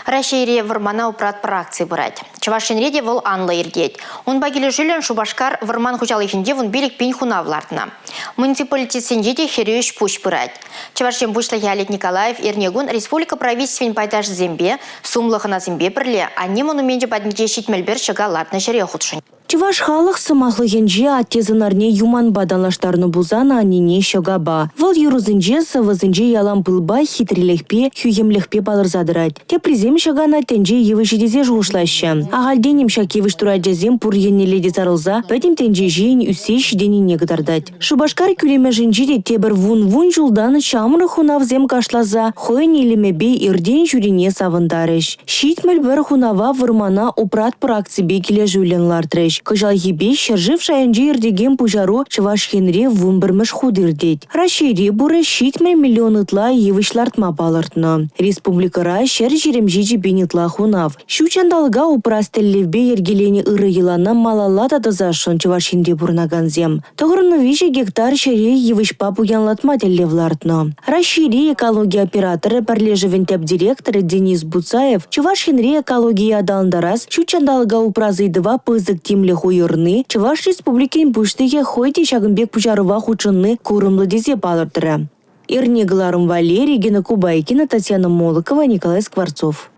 Раҫҫейре вӑрмана упратпӑр акци пырать. Чӑваш Енре те вӑл анлӑ иртет. Унпа килӗшӳллӗн Шупашкар вӑрман хуҫалӑхӗнче 15 пин хунав лартнӑ. Муниципалитетсенче те хӗрӳ ӗҫ-пуҫ пырать. Чӑваш Ен Пуҫлӑхӗ Олег Николаев эрнекун республика правительствин пайташӗсемпе, сумлӑ хӑнасемпе пӗрле Анне монуменчӗ патӗнче 71 ҫӑка лартнӑ ҫӗре хутшӑнчӗ. Чӑваш халӑх сӑмахлӑхӗнче атте сӑнарне юманпа танлаштарнӑ пулсан аннене ҫӑкапа. Вӑл юрӑсенче, сӑвӑсенче ялан пылпа, хитрелӗхпе, хӳхӗмлӗхпе палӑрса тӑрать. Теприсем ҫӑкана тӗнче йывӑҫӗ тесе шухӑшлаҫҫӗ. Ахальтен-им ҫак йывӑҫ турачӗсем пур еннелле те сарӑлса пӗтӗм тӗнче ҫийӗн ӳссе ҫитӗннине кӑтартать. Шупашкар кӳлемӗшӗнче те тепӗр вун-вун ҫултан ҫамрӑк хунавсем кашласа хӑйӗн илемӗпе иртен-ҫӳрене савӑнтарӗҫ. 71 хунава вӑрмана упратпӑр акципе килӗшӳллӗн лартрӗҫ. Кӑҫалхипе ҫӗршыв шайӗнче иртекен пуҫару Чӑваш Енре 11-мӗш хут иртет. Раҫҫейре пурӗ 70 миллион ытла йывӑҫ лартма палӑртнӑ. Республикӑра 127 пин ытла хунав. Ҫут ҫанталӑка упрас тӗллевпе йӗркеленӗ ырӑ йӑлана малалла та тӑсасшӑн Чӑваш Енре пурӑнакансем. 93 гектар ҫӗре йывӑҫпа пуянлатма тӗллев лартнӑ. Раҫҫейри экологи операторӗ пӗрлешӗвӗн тӗп директорӗ Денис Буцаев Чӑваш Енре экологие аталантарас, ҫут ҫанталӑка упрас ыйтӑва пысӑк тимлӗх уйӑрни, Чӑваш Республикин Пуҫлӑхӗ хӑй те ҫакӑн пек пуҫарӑва хутшӑнни курӑмлӑ тесе палӑртрӗ. Эрне кӑларӑм валли Регина Кубайкина, Татьяна Молокова, Николай Скворцов.